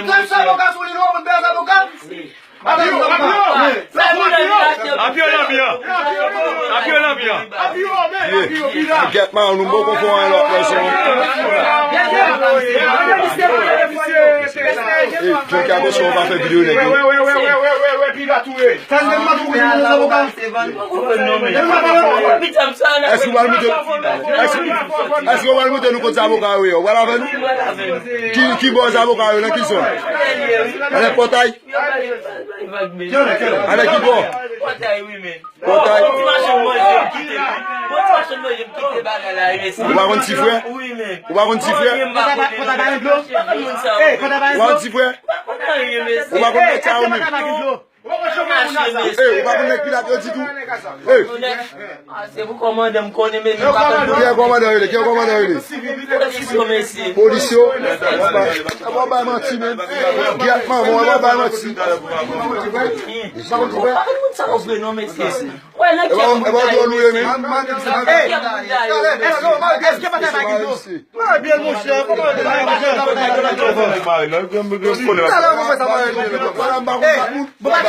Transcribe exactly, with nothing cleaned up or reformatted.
Gad sa avoka sou li non, moun bèl avoka. Apye yo, apye yo. Apye yo, lanbyan. Apye yo, lanbyan. Gèt man, nou bon konfò an lòt pèsòn. Ey, John Kato, si w pa fè videyo nèg yo. Èske w pral monte, èske, èske w pral monte nou kot zavoka yo ye? W pral avè nou? Ki, ki bò zavoka yo, nan ki zòn? Anlè pòtay? Anlè ki bò? Pòtay. Ou pa konn ti frè? Ou pa konn ti frè? Ou pa konn ti frè? Ou pa konn nèg sa yo menm? Ey, ou pa konn nèg Pilat yo ditou? Ey. Se pou kòmandan m konnen, men li pa konn. Ki kòmandan yo rele? Ki kòmandan yo rele? Polis yo, mesye. Polis yo? W ap bay manti, men. Gèt manman, w ap bay manti. Ou pa konn moun sa yo vre non, mesye. Wè, nèg e pa, e pa dwòl ou ye, men. Ey, èske, èske pa ta bagay yo? Mwen byen, monchè, kòmandan, monchè. Talè, mwen fè sa, mwen. Ey, bon, pa